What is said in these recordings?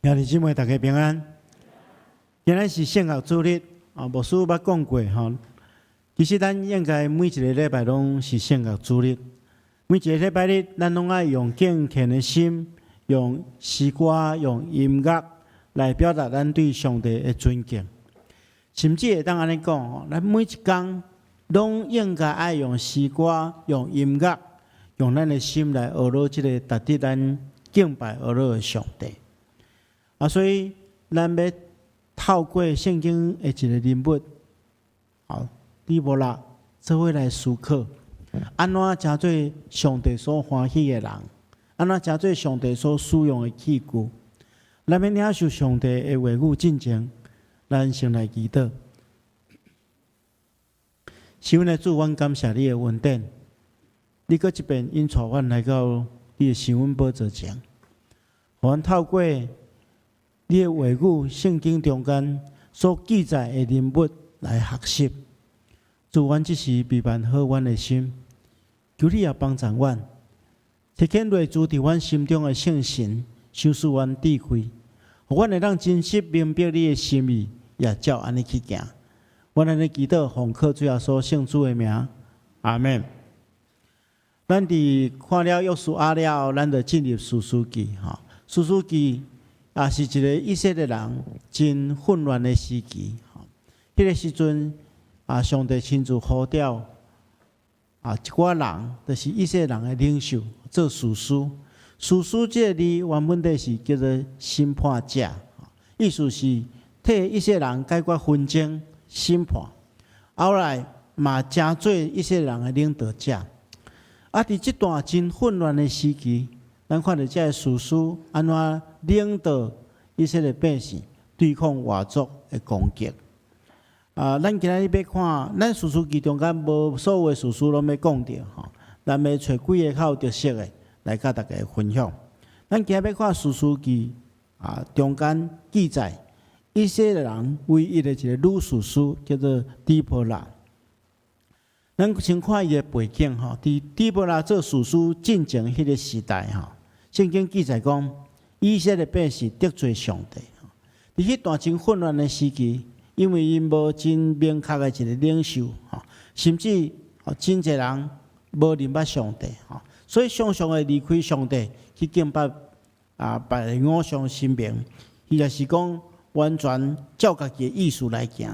兄弟姊妹，大家平安。今仔是聖學主日啊，牧師捌講過吼。其實咱應該每一個禮拜攏是聖學主日，每一個禮拜日，咱攏愛用敬虔的心，用詩歌、用音樂來表達咱對上帝的尊敬。甚至會當按呢講吼，咱每一工攏應該愛用詩歌、用音樂、用咱的心來呵咾這個值得咱敬拜呵咾的上帝。啊，所以咱欲透過聖經的一個人物，好，底波拉做伙來思考，按怎成做上帝所歡喜的人，按怎成做上帝所使用的器具。咱欲領受上帝的話語進前，咱先來祈禱。是阮的主，阮感謝你的恩典，你閣一遍引帶阮來到你的施恩寶座前，予阮透過你的話語、聖經中間所記載的人物來學習。主，阮這時備辦好阮的心，求你也幫助阮，差遣內住佇阮心中的聖神，賞賜阮智慧，予阮會當真實明白你的心意，也照按呢去行。阮按呢祈禱，奉靠主耶穌聖子的名，阿們。咱佇看了約書亞了後，咱就進入士師記吼。士師記也是一個以色列人真混亂的時期。彼個時陣啊，上帝親自呼召啊一寡人，就是以色列人的領袖做士師。士師這個字原本底是叫做審判者，意思是替以色列人解決紛爭、審判。後來嘛，成做以色列人的領導者。啊，佇這段真混亂的時期，咱看著這个士師按怎領導以色列百姓對抗外族的攻擊。啊，咱今仔日欲看，咱士師記中間無所有的士師攏欲講著吼，咱欲揣幾个較有特色的來佮大家分享。咱今仔欲看士師記啊，中間記載以色列人唯一的一个女士師，叫做底波拉。咱先看伊的背景吼，佇底波拉做士師進前彼个時代吼，聖經記載講，以色列百姓得罪上帝。佇彼段真混亂的時期，因為𪜶無真明確的一个領袖，吼，甚至真濟人無認捌上帝，吼，所以常常會離開上帝去敬拜啊別个偶像神明，或者是講完全照家己的意思來行。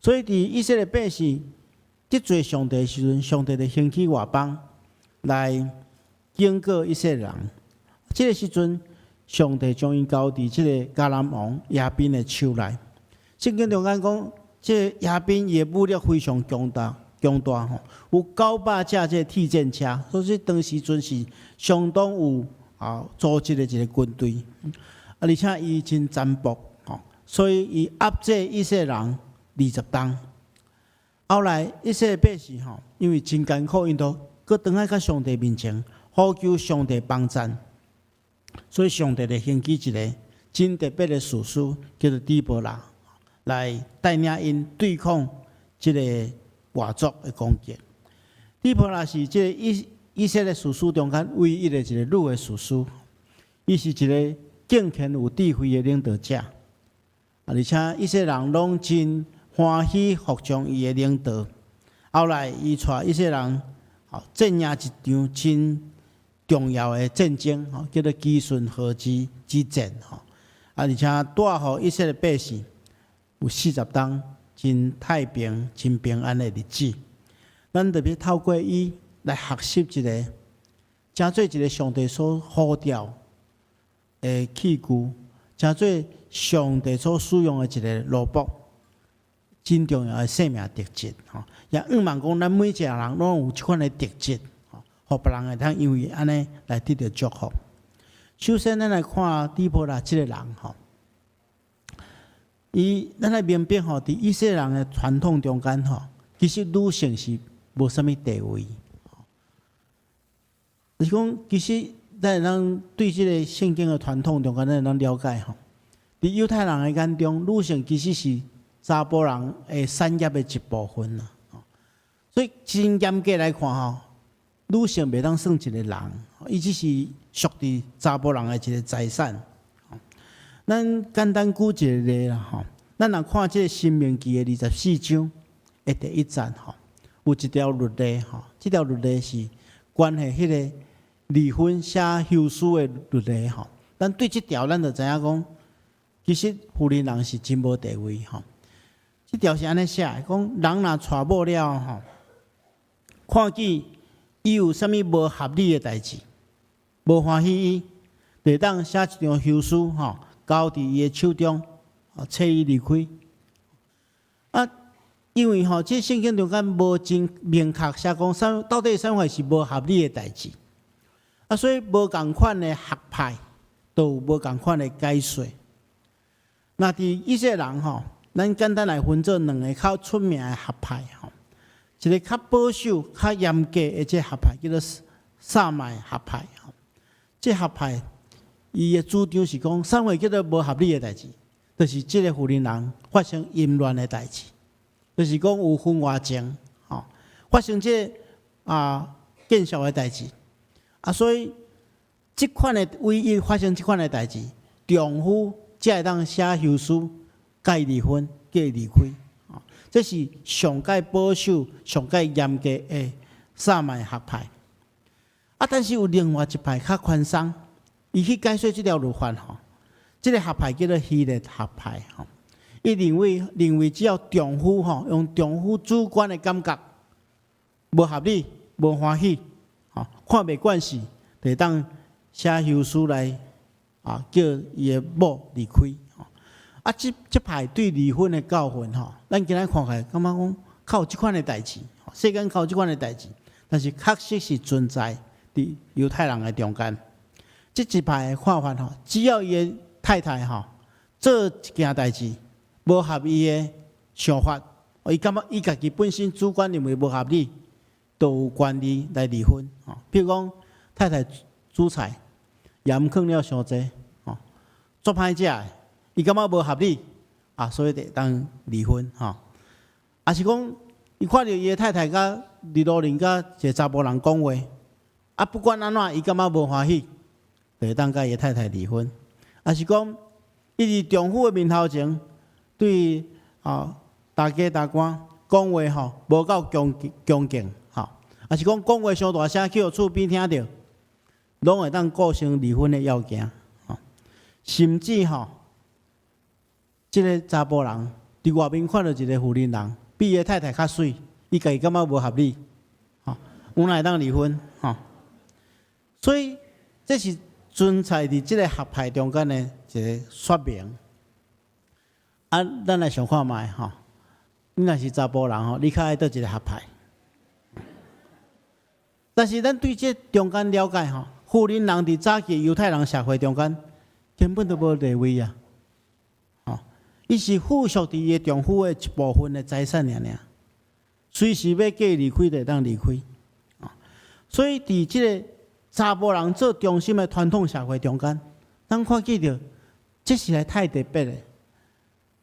所以佇以色列百姓得罪上帝的時陣，上帝就興起外邦來警告以色列人。這个時陣，上帝將𪜶交佇這个迦南王耶賓的手內。聖經中間講，這个耶賓伊的武力非常強大，強大吼，有900架這个鐵戰車，所以當時陣是相當有啊組織的一个軍隊。啊，而且伊真殘暴，吼，所以伊壓制以色列人20冬。後來以色列百姓吼，因為真艱苦，𪜶都閣轉來到上帝面前，呼求上帝幫贊。所以上帝就興起一个真特別的士師，叫做底波拉，來帶領𪜶對抗這个外族的攻擊。底波拉是這个以色列士師中間唯一的一个女的士師，伊是一个敬虔有智慧的領導者，啊，而且以色列人攏真歡喜服從伊的領導。後來，伊帶以色列人，吼，戰贏一場真重要的戰爭，吼，叫做基順河之戰，吼，啊，而且帶予以色列百姓有40冬真太平、真平安的日子。咱特別透過伊來學習一个，成做一个上帝所呼召的器具，成做上帝所使用的一个奴僕，真重要的生命特質，吼，也向望講，咱每一個人攏有這款的特質，吼，予別人會當因為按呢來得著祝福。首先，咱來看底波拉這个人，吼，伊咱來明白吼，佇以色列人的傳統中間，吼，其實女性是無啥物地位。就是講，其實咱會當對這个聖經的傳統中間，咱會當了解吼，佇猶太人的眼中，女性其實是查埔人的產業的一部分啦，所以真嚴格來看吼，女性袂當算一個人，伊只是屬佇查埔人的一個財產。咱簡單舉一個例啦，吼。咱若看這個《申命記》的24章的第一節，吼，有一條律例，吼，這條律例是關係彼個離婚寫休書的律例，吼。咱對這條，咱就知影講，其實婦人人是真無地位，吼。這條是按呢寫的，講人若娶某了，吼，看見伊有啥物無合理的代誌，無歡喜伊，就會當寫一張休書，吼，交佇伊的手中，催伊離開。啊，因為吼，這聖經中間無真明確寫講，啥到底啥物是無合理的代誌。啊，所以無仝款的學派，都有無仝款的解說。那佇以色列人吼，咱簡單來分做兩个較出名的學派吼，一个較保守、較嚴格的這學派，叫做薩麥學派吼。這學派伊的主張是講，啥物叫做無合理的代誌？就是這个婦人人發生淫亂的代誌，就是講有婚外情，吼，發生這見笑的代誌，啊，所以這款的唯一發生這款的代誌，丈夫才會當寫休書，共伊離婚，叫伊離開。這是上蓋保守、上蓋嚴格的薩麥學派。啊，但是有另外一派較寬鬆，伊去解說這條律法吼。這个學派叫做希臘學派吼。伊認為只要丈夫吼，用丈夫主觀的感覺無合理、無歡喜，吼，看袂慣勢，就會當寫休書來叫伊的某離開。啊，這派對離婚的教訓吼，咱今仔看起來感覺講較有這款的代誌，世間較有這款的代誌，但是確實是存在佇猶太人的中間。這一派的看法吼，只要伊的太太吼做一件代誌，無合伊的想法，伊感覺伊家己本身主觀認為無合理，都有權利來離婚。吼，比如講太太煮菜鹽囥了傷濟，吼，足歹食的，伊感覺無合理，啊，所以就會當離婚。吼，抑是講伊看著伊的太太佮佇路面佮一个查埔人講話，啊，不管按怎，伊感覺無歡喜，就會當佮伊的太太離婚。抑是講，伊佇丈夫的面頭前對大家大官講話吼，無夠恭敬，吼，抑是講講話傷大聲，去予厝邊聽著，攏會當構成離婚的要件，吼。甚至吼，這个查埔人佇外面看著一个婦人人，比伊的太太較媠，伊家己感覺無合理，吼，有哪會當離婚，吼。所以這是存在佇這个學派中間的一个說明。啊，咱來想看覓吼，你若是查埔人吼，你較愛佗一个學派？但是咱對這中間了解吼，婦人人佇早期猶太人社會中間根本都無地位啊，吼，伊是附屬佇伊的丈夫的一部分的財產爾爾，隨時欲叫伊離開就會當離開。所以佇這个查埔人做中心的傳統社會中間，咱看見著這實在太特別了。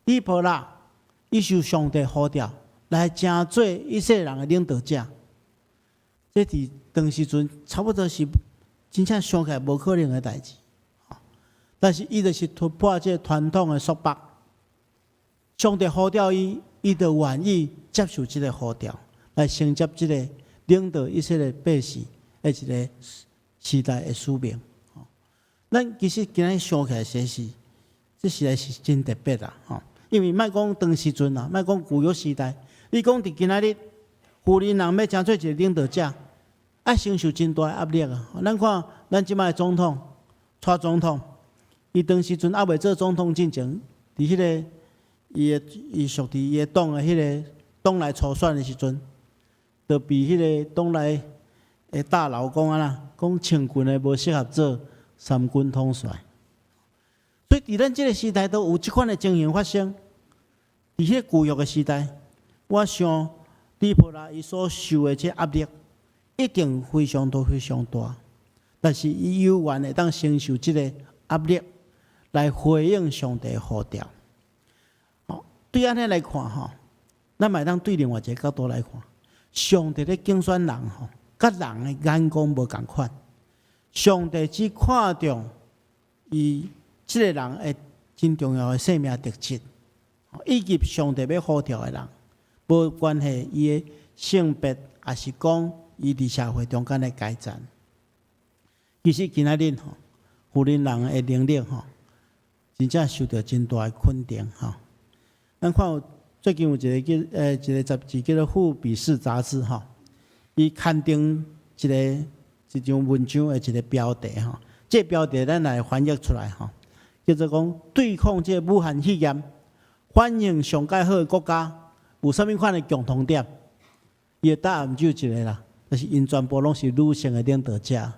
底波拉，伊受上帝呼召來成做以色列人的領導者，這佇當時陣差不多是真正想起來無可能的代誌。但是伊就是突破這個傳統的束縛，上帝呼召伊，伊就願意接受這个呼召，來承接這个領導以色列百姓的一个時代的使命。咱其實今仔想起來，這實在是真特別啦！吼，因為莫講當時陣啦，莫講舊約時代，你講佇今仔日，婦人人欲成做一个領導者，愛承受真大的壓力啊！咱看咱這擺的總統，蔡總統，伊當時陣猶未做總統進前，佇彼个伊的伊屬佇伊的黨的彼个黨內初選的時陣，就被彼个黨內的大佬講按怎，講穿裙的無適合做三軍統帥。所以佇咱這个時代都有這款的情形發生。佇彼個舊約的時代，我想底波拉伊所受的這壓力一定非常多非常大，但是伊有緣會當承受這個壓力來回應上帝的呼召。對按呢來看吼，咱嘛會當對另外一个角度來看，上帝咧揀選人吼，佮人的眼光無仝款。上帝只看重伊這个人會真重要的生命特質，以及上帝欲呼召的人，無關係伊的性別，抑是講伊佇社會中間的階層。其實今仔日吼，婦人人的能力吼，真正受著真大的肯定吼。咱看有最近有一个叫一个雜誌叫做《富比士雜誌》吼，伊刊登一張文章的一個標題吼，這個標題咱來翻譯出來吼，叫做講對抗這個武漢肺炎，反應上蓋好的國家有啥物款的共同點？伊的答案只有一個啦，就是𪜶全部攏是女性的領導者。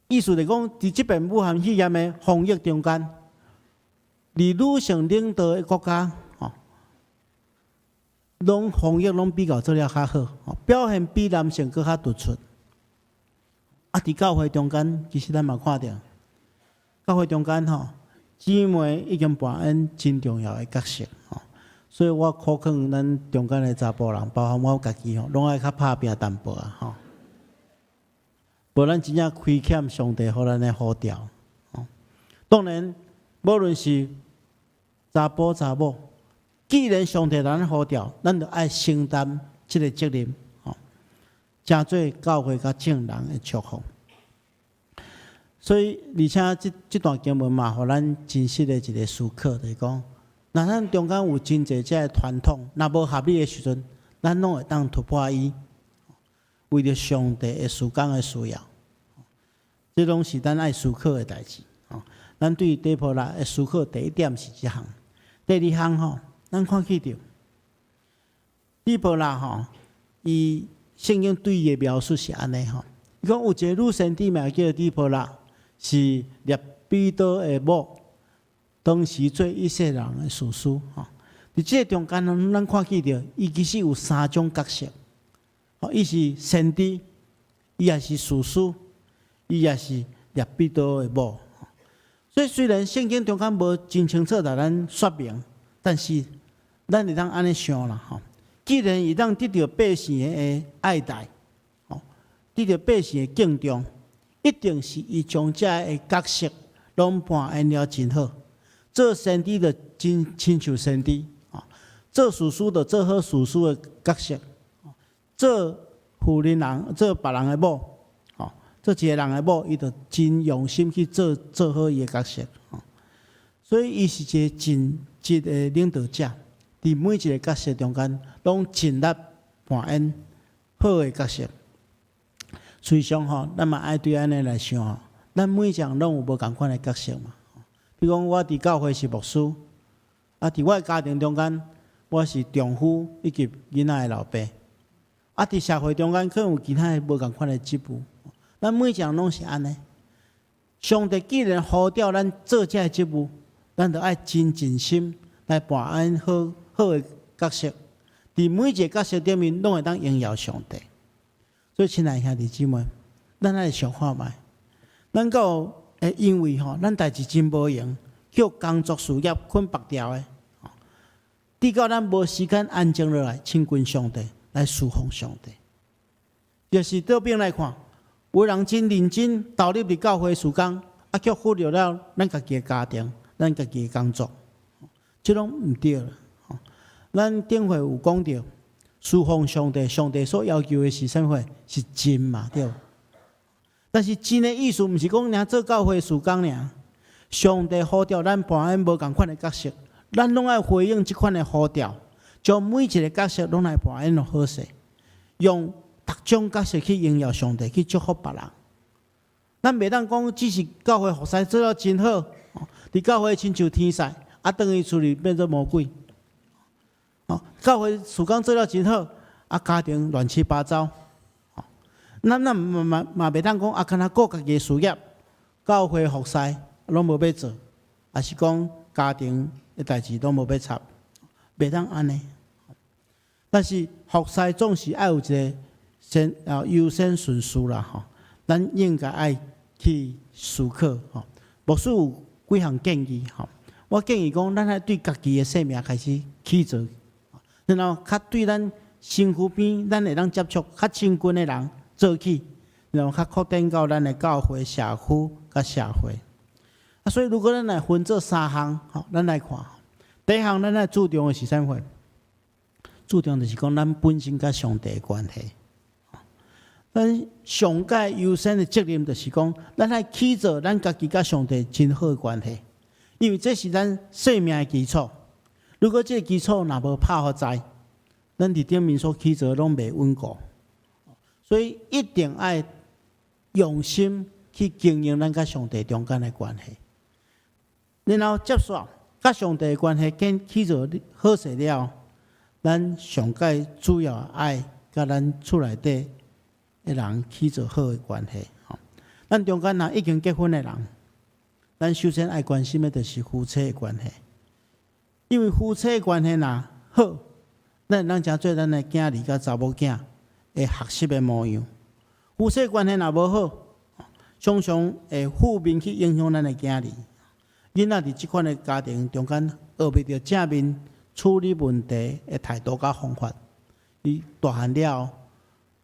意思就講，佇這遍武漢肺炎的防疫中間，佇女性領導的國家，吼，攏防疫攏比較做了較好，表現比男性閣較突出。啊，佇教會中間，其實咱嘛看著，教會中間吼，姊妹已經扮演真重要的角色吼，所以我苦勸咱中間的查埔人，包含我家己吼，攏愛較拍拚淡薄仔吼。無咱真正虧欠上帝予咱的呼召。當然，無論是查埔查某，既然上帝予咱呼召，咱就愛承擔這個責任，吼，成做教會佮眾人的祝福。所以，而且這段經文嘛，予咱真實的一個思考，就是講，若咱中間有真濟這个傳統，若無合理的時陣，咱攏會當突破伊。為著上帝的事工的需要，這攏是咱愛思考的代誌。咱對底波拉的思考，第一點是這項，第二項吼，咱看見著底波拉吼，伊聖經對伊的描述是按呢吼，伊講有一個女先知名叫底波拉，是臘彼得的某，當時做以色列人的士師吼。佇這個中間，咱看見著伊其實有三種角色。伊是先知，伊也是士師，伊也是臘彼得的某。所以雖然聖經中間無真清楚共咱說明，但是咱會當按呢想啦吼。既然伊當得著百姓的愛戴，吼，得著百姓的敬重，一定是伊將這个角色攏扮演了真好。做先知就真親像先知，做士師就做好士師的角色。做婦人人，做別人的某，吼，做一個人的某，伊就真用心去做好伊的角色，吼。所以伊是一個盡職的領導者，佇每一個角色中間，攏盡力扮演好的角色。事實上吼，咱嘛愛對按呢來想吼，咱每一人攏有無仝款的角色嘛。比如講，我佇教會是牧師，啊，佇我的家庭中間，我是丈夫以及囡仔的老爸。啊，佇社會中間可能有其他的無仝款的職務，咱每一人攏是按呢。上帝既然呼召咱做這个職務，咱就愛真盡心來扮演好好的角色。佇每一個角色頂面，攏會當榮耀上帝。所以，親愛兄弟姊妹，咱愛想看覓，咱敢有會因為吼，咱代誌真無閒，予工作事業捆縛牢的，直到咱無時間安靜落來親近上帝，來侍奉上帝。就是倒邊來看，有人真認真投入佇教會事工，啊，卻忽略了咱家己的家庭、咱家己的工作，這攏毋對啦。咱頂回有講著，侍奉上帝，上帝所要求的是啥物貨？是盡嘛，對。但是盡的意思，毋是講爾做教會事工爾。上帝呼召咱扮演無仝款的角色，咱攏愛回應這款的呼召，將每一個角色攏來扮演好勢，用逐種角色去榮耀上帝，去祝福別人。咱袂當講只是教會服侍做了真好，佇教會親像天使，啊，轉去厝裡變做魔鬼。教會事工做了真好，啊，家庭亂七八糟。咱咱嘛嘛嘛袂當講啊，干焦顧家己的事業，教會服侍攏無欲做，抑是講家庭的代誌攏無欲插，袂當按呢。但是服侍總是愛有一個先啊優先順序啦吼，咱應該愛去思考吼。牧師有幾項建議吼，我建議講，咱愛對家己的生命開始起做，然後較對咱身軀邊，咱會當接觸較親近的人做起，然後較擴展到咱的教會、社區佮社會。啊，所以如果咱來分做三項，吼，咱來看，第一項咱愛注重的是啥物？注重就是講咱本身佮上帝的關係。咱上蓋優先的責任就是講，咱愛起造咱家己佮上帝真好的關係，因為這是咱生命的基礎。如果這個基礎若無拍予在，咱佇頂面所起造攏袂穩固。所以一定愛用心去經營咱佮上帝中間的關係。然後接續佮上帝的關係建起造好勢了，咱上蓋主要愛佮咱厝內底的人起造好的關係。吼，咱中間若已經結婚的人，咱首先愛關心的就是夫妻的關係，因為夫妻的關係若好，咱會當成做咱的囝兒佮查某囝的學習的模樣。夫妻關係若無好，常常會負面去影響咱的囝兒。囡仔佇這款的家庭中間學袂著正面處理問題的態度佮方法，伊大漢了後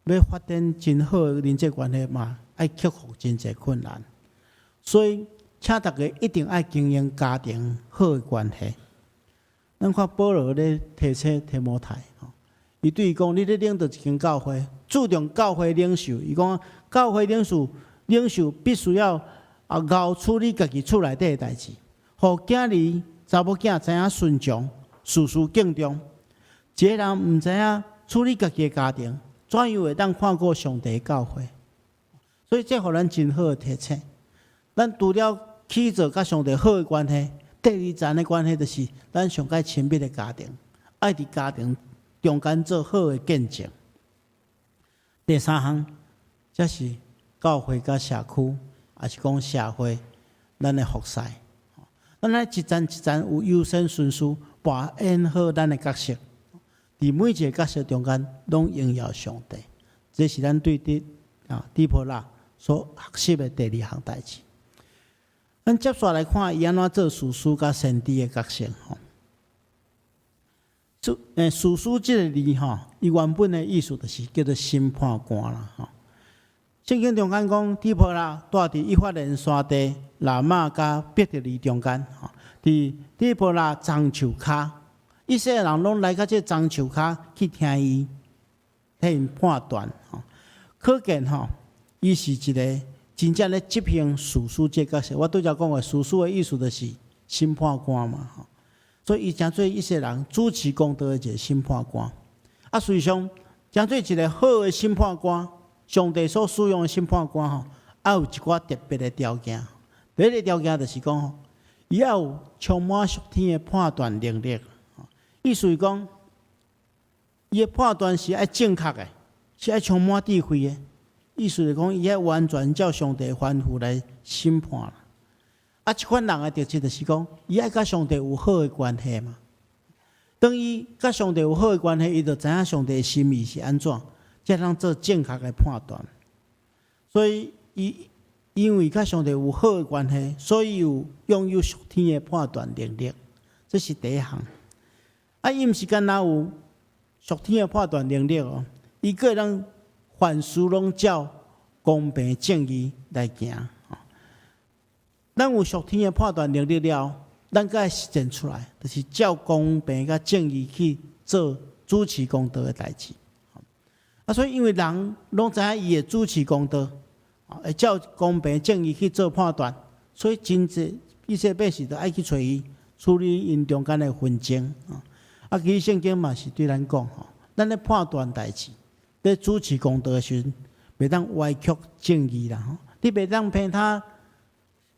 欲發展真好的人際關係嘛，愛克服真濟困難。所以，請大家一定愛經營家庭好的關係。咱看保羅咧提醒提摩太，伊對伊講：你咧領導一間教會，注重教會領袖。伊講教會領袖，領袖必須要𠢕處理家己厝內底的代誌，予囝兒、查某囝知影順從，事事敬重。一個人毋知影處理家己的家庭，怎樣會當看顧上帝的教會？所以這予咱真好的提醒。咱除了起造佮上帝好的關係，第二層的關係就是咱上蓋親密的家庭，愛佇家庭中間做好的見證。第三項，則是教會佮社區，抑是講社會，咱的服侍。咱愛一層一層有優先順序扮演好咱的角色，佇每一個角色中間，攏榮耀上帝。這是咱對底波拉所學習的第二項代誌。咱接續來看，伊按怎做士師佮先知的角色吼。士師這個字吼，伊原本的意思就是叫做審判官啦吼。聖經中間講，底波拉住佇以法蓮山地喇馬佮伯特利中間吼，佇底波拉樟樹跤，以色列人攏來到這樟樹跤去聽伊，替𪜶判斷吼。可見吼，伊是一個真正咧執行士師這個角色。我拄才講的士師的意思就是審判官嘛吼，所以伊成做以色列人主持公道的一個審判官。啊，事實上，成做一個好的審判官，上帝所使用的審判官吼，愛有一寡特別的條件。第一個條件就是講吼，伊愛有充滿屬天的判斷能力。意思是講，伊的判斷是愛正確的，是愛充滿智慧的。意思是講，伊愛完全照上帝吩咐來審判。啊，這款人的特質就是講，伊愛佮上帝有好的關係嘛。當伊佮上帝有好的關係，伊就知影上帝的心意是按怎，才通做正確的判斷。所以，伊因為佮上帝有好的關係，所以有擁有屬天的判斷能力。這是第一項。啊，伊毋是干焦有屬天的判斷能力哦，伊閣會當凡事攏照公平正義來行。咱有屬天的判斷能力了，咱閣愛實踐出來，就是照公平佮正義去做主持公道的代誌。啊，所以因為人攏知影伊會主持公道，會照公平正義去做判斷，所以真濟以色列百姓就愛去揣伊處理𪜶中間的紛爭。啊，其實聖經嘛是對咱講吼，咱咧判斷代誌，咧主持公道的時陣，袂當歪曲正義啦吼。你袂當偏袒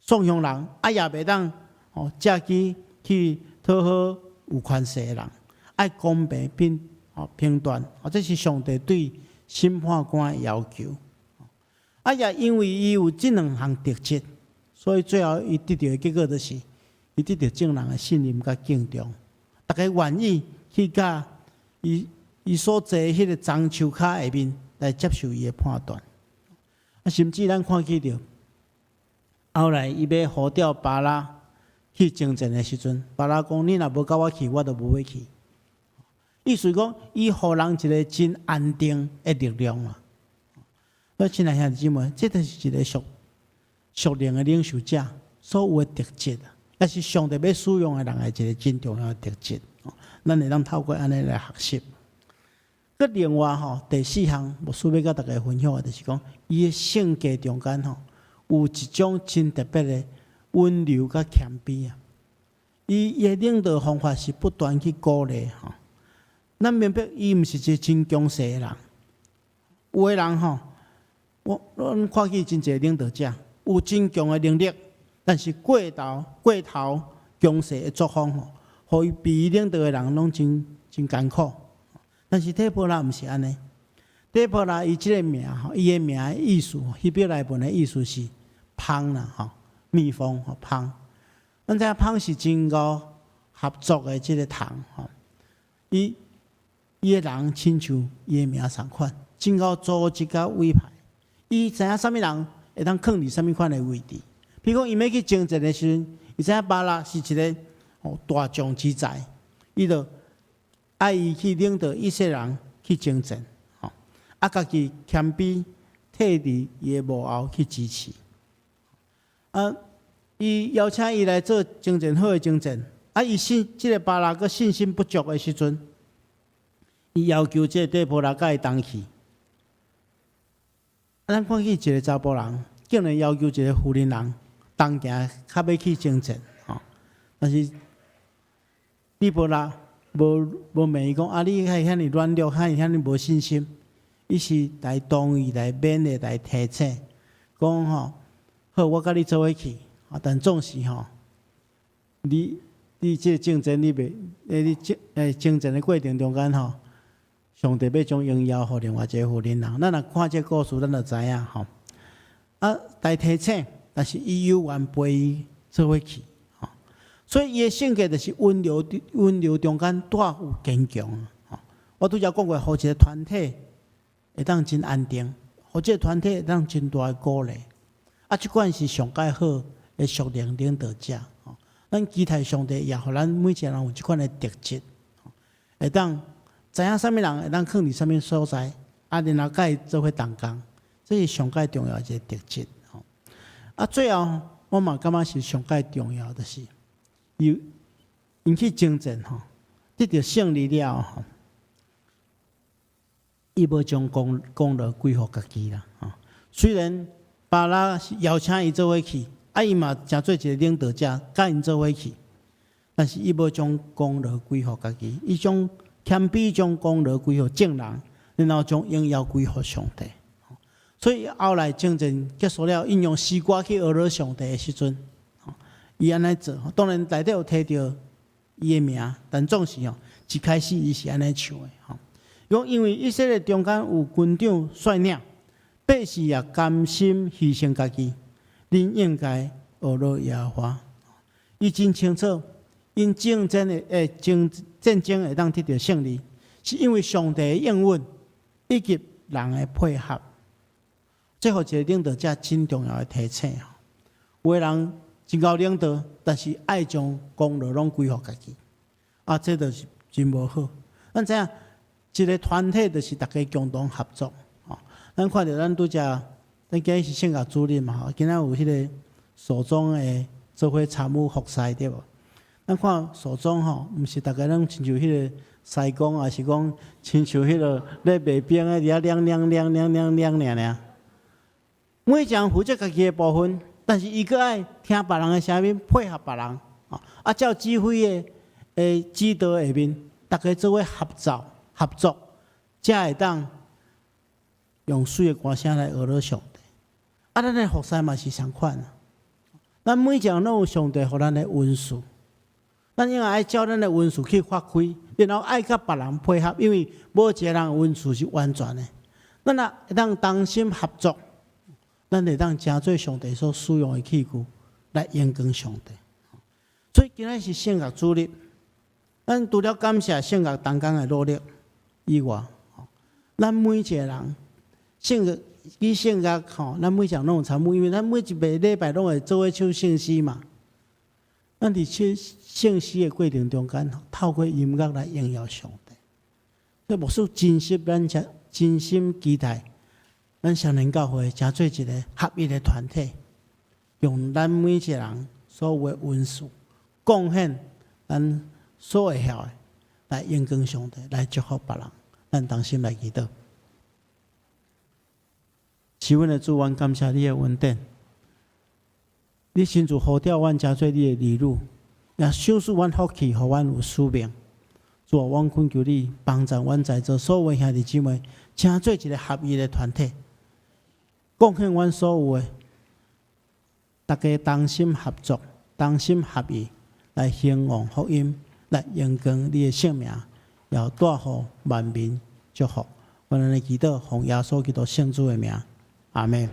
喪鄉人，啊也袂當吼借機去討好有權勢的人，愛公平評吼評斷，哦，這是上帝對審判官的要求。啊，也因為伊有這兩項特質，所以最後伊得著的結果就是，伊得著眾人的信任佮敬重，逐家願意去佮伊所坐彼個樟樹跤下面來接受伊的判斷。啊，甚至咱看見著，後來伊欲呼召巴拉去征戰的時陣，巴拉講：你若無佮我去，我就無欲去。意思講，伊予人一個真安定的力量啦。所以親愛兄弟姊妹，這就是一個屬靈的領袖者，所有的特質，也是上帝欲使用的人的一个真重要的特質。咱會當透過按呢來學習。閣另外吼，第四項牧師欲佮大家分享的，就是講伊的性格中間吼，有一種真特別的溫柔佮謙卑啊。伊的領導方法是不斷去鼓勵吼。咱明白伊毋是一個真強勢的人。有的人吼，阮看見真濟領導者有真強的能力，但是過頭過頭強勢的作風吼，予伊被伊領導的人攏真真艱苦。但是底波拉毋是按呢，底波拉伊這个名吼，伊的名的意思，希伯來文的意思是蜂啦吼，蜜蜂吼蜂。咱知影蜂是真𠢕合作的這个蟲吼，伊的人親像伊的名仝款，真𠢕組織佮委派。伊知影啥物人會當囥佇啥物款的位置。比如講，伊欲去征戰的時陣，伊知影巴拉是一个大將之才，伊就愛伊去領導以色列人去征戰，吼，啊，家己謙卑退佇伊的幕後去支持。啊，伊邀請伊來做征戰好的征戰，啊，伊信這个巴拉閣信心不足的時陣，伊要求這個底波拉佮伊同去。啊，咱看見一個查埔人，竟然要求一個婦人人同行，較欲去征戰，吼。但是底波拉無罵伊講啊，你會遐爾軟弱，遐爾無信心。伊是來同意、來勉勵、來提醒，講吼，好，我佮你做伙去，啊，但總是吼，你這個征戰你袂，你征戰的過程中間吼，上帝欲將榮耀予另外一個婦人人。咱若看這個故事，咱就知影吼。啊，來提醒，但是伊猶原陪伊做伙去，吼。所以伊的性格就是溫柔，溫柔中間帶有堅強。吼，我拄才講過，予一個團體會當真安定，予這個團體會當真大的鼓勵。啊，這款是上蓋好的屬靈領導者。吼，咱期待上帝也予咱每一個人有這款的特質，會當知影啥物人會當囥佇啥物所在，啊，然後佮伊做伙同工，這是上蓋重要的一個特質。吼，啊，最後我嘛感覺是上蓋重要的是，伊𪜶去征戰吼，得著勝利了後，伊無將功勞歸予家己啦。吼，雖然巴拉是邀請伊做伙去，啊，伊嘛誠做一個領導者，佮𪜶做伙去，但是伊無將功勞歸予家己，伊將謙卑將功勞歸予眾人，然後將榮耀歸予上帝。所以後來征戰結束了，𪜶用詩歌去呵咾上帝的時陣，伊按呢做，當然內底有提著伊的名，但總是吼，一開始伊是按呢唱的吼。講因為以色列中間有軍長率領，百姓也甘心犧牲家己，恁應該呵咾耶和華。伊真清楚，𪜶征戰的戰爭會當得著勝利，是因為上帝的應允以及人的配合。這予一個領導者真重要的提醒。有的人真𠢕領導，但是愛將功勞攏歸予家己，啊，這就是真無好。咱知影，一個團體就是大家共同合作。吼，咱看著咱拄才，咱今日是聖樂主日嘛，吼，今仔有彼個所長的做伙參與服侍對無？咱看所長吼，毋是逐家攏親像彼個師公，抑是講親像彼個咧賣冰的佇遐量量量量量量爾爾。每一個人負責家己的部分，但是伊閣愛聽別人的聲音，配合別人，啊，照指揮的指導下面，逐家做伙合作合作，才會當用媠的歌聲來呵咾上帝。啊，咱的服侍嘛是仝款啊。咱每一個人攏有上帝予咱的恩賜，咱應該愛照咱的恩賜去發揮，然後愛佮別人配合，因為無一個人的恩賜是完全的。咱若會當同心合作，咱會當成做上帝所使用的器具來榮光上帝。所以今仔是聖樂主日，咱除了感謝聖樂同工的努力以外，咱每一個人聖樂與聖樂吼，咱每一個人攏有參與，因為咱每一個禮拜攏會做伙唱聖詩嘛。咱佇唱聖詩的過程中間，透過音樂來榮耀上帝。所以牧師真心咱才真心期待，咱雙連教會成做一個合一的團體，用咱每一个人所有的恩賜，貢獻咱所會曉的，來榮光上帝，來祝福別人。咱同心來祈禱。是阮的主，阮感謝你的恩典。你親自呼召阮成做你的兒女，也賞賜阮福氣，予阮有使命。主啊，阮懇求你幫助阮在座所有兄弟姊妹，成做一個合一的團體，貢獻阮所有的，大家同心合作，同心合意來興旺福音，來榮光你的聖名，也帶予萬民祝福。阮按呢祈禱，奉耶穌基督聖子的名，阿門。